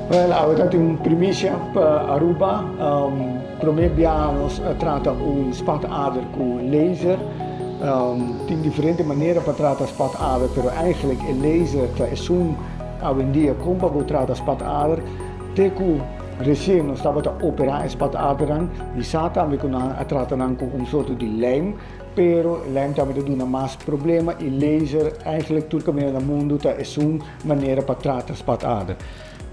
Wel, awe ta tin un primicia pa Aruba. Prome biaha nos a trata un spatader cu laser. Tin diferente manera pa trata spatader, pero eigenlijk e laser ta esun awendia con pa bo trata spatader. Te cu recien nos tabata opera e spatadernan, mi sa tambe cu nan a trata nan cu un soorto di lijm, pero lijm tambe ta duna mas problema y laser eigenlijk tur caminda na mundo ta esun manera pa trata spatader.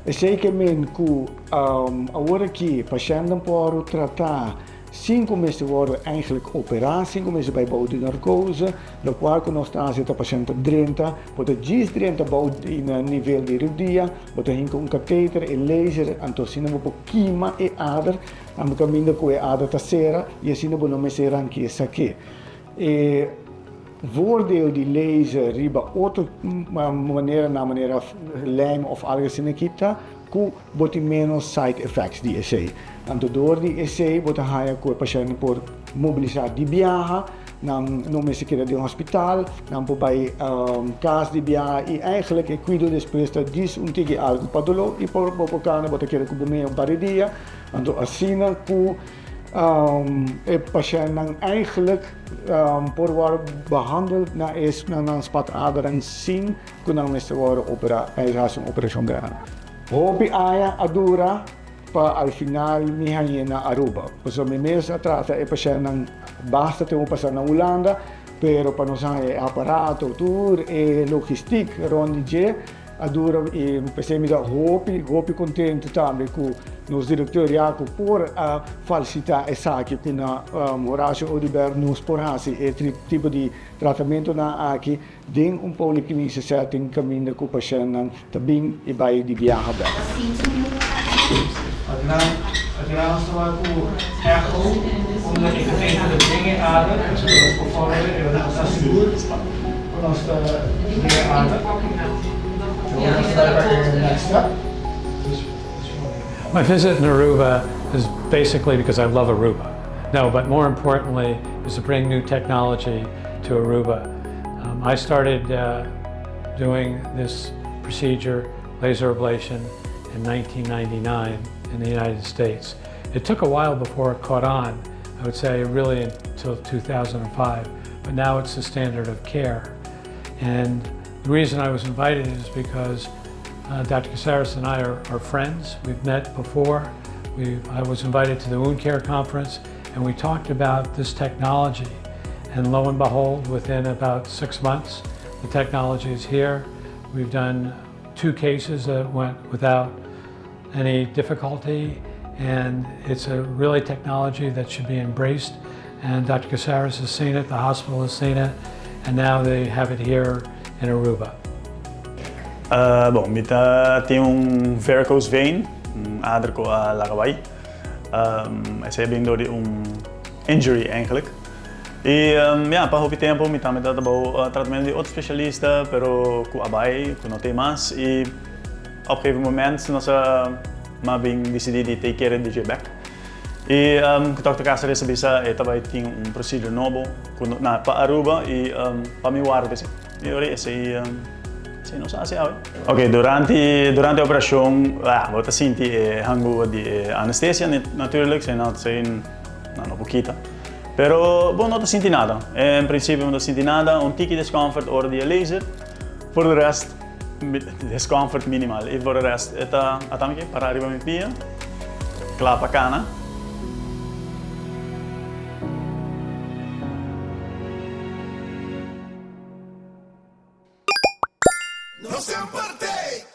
Esei ke men ku awor aki pashèntnan por tratá sin ku mester wòrdu eigentlik operá, sin ku mester bai bou di narkose, lokual ku nos ta hasi ta pashènt ta drenta, bo ta djis drenta bou di na nivel di rudia, bo ta hinka un kateter, e laser, anto asina bo por kima e ader, amba kaminda ku e ader ta sera i asina bo no mester rankia esaki. E Voordeel di laser riba otro maneranan manera lijm of algo asina aki ta cu bo tin menos side effects di esey. Anto door di esey bo ta haya cu e pashent por mobilisa di biaha, nan no mester keda den hospital, nan por bay cas di biaha y eigenlijk e cuido despues ta djis un tiki algo pa dolor y por bo por cana bo ta keda cu bo mey un par di dia. Anto asina cu. E pashèntnan eigenlijk por wòrdu behandeld na e na nan spataderen sin ku nan mester wòrdu operá, hasi un operashon grandi. Hopi aña a dura pa al final mi hañ'é na Aruba. Pasobra mi mes a trata e pashèntnan basta tempu pasá na Hulanda, pero pa nos haña e aparato, tur e logistiek rònt di dje, A dura y p'esey mi ta hopi, hopi contento tambe cu nos directeur Jaco por a falcita esaki cu na Horacio Oduber nos por haci e tipo di tratamentonan aki den un poliklinische setting caminda cu pashentnan ta bin y bay di biaha bek. My visit in Aruba is basically because I love Aruba. No, but more importantly is to bring new technology to Aruba. Um, I started uh, doing this procedure, laser ablation, in 1999 in the United States. It took a while before it caught on, I would say really until 2005, but now it's the standard of care. And the reason I was invited is because uh, Dr. Casares and I are, are friends. We've met before. We, I was invited to the wound care conference and we talked about this technology. And lo and behold, within about six months, the technology is here. We've done two cases that went without any difficulty, and it's a really technology that should be embraced. And Dr. Casares has seen it, the hospital has seen it, and now they have it here in Aruba. Uh, bon, mi ta tin un varicose vein, un ader ku a laga bai. Um, esei a bin door di un injury eigenlijk. I ya, pa hopi tempu mi tambe tabata bou tratamentu di otro spesialista, pero ku a bai, ku no tin mas. I op gegeven moment nos a m'a bin disidí di take care di dje bèk. I ku Dòkter Cáceres a bisa e ta bai tin un procedure nobo ku no na pa Aruba i pa mi warda esei. I ora esei esei nos a hasi awe. Oke, durante durante e operashon bo ta sinti e hanguba di e anestesia natuurlijk, esei no esei no por kita. Pero bo no ta sinti nada. En principio bo no ta sinti nada, un tiki discomfort ora di e laser. Por de rest, discomfort minimal. Y por de rest, e ta, ata mi ke para riba mi pia, kla pa cana. Nos semper t'ey!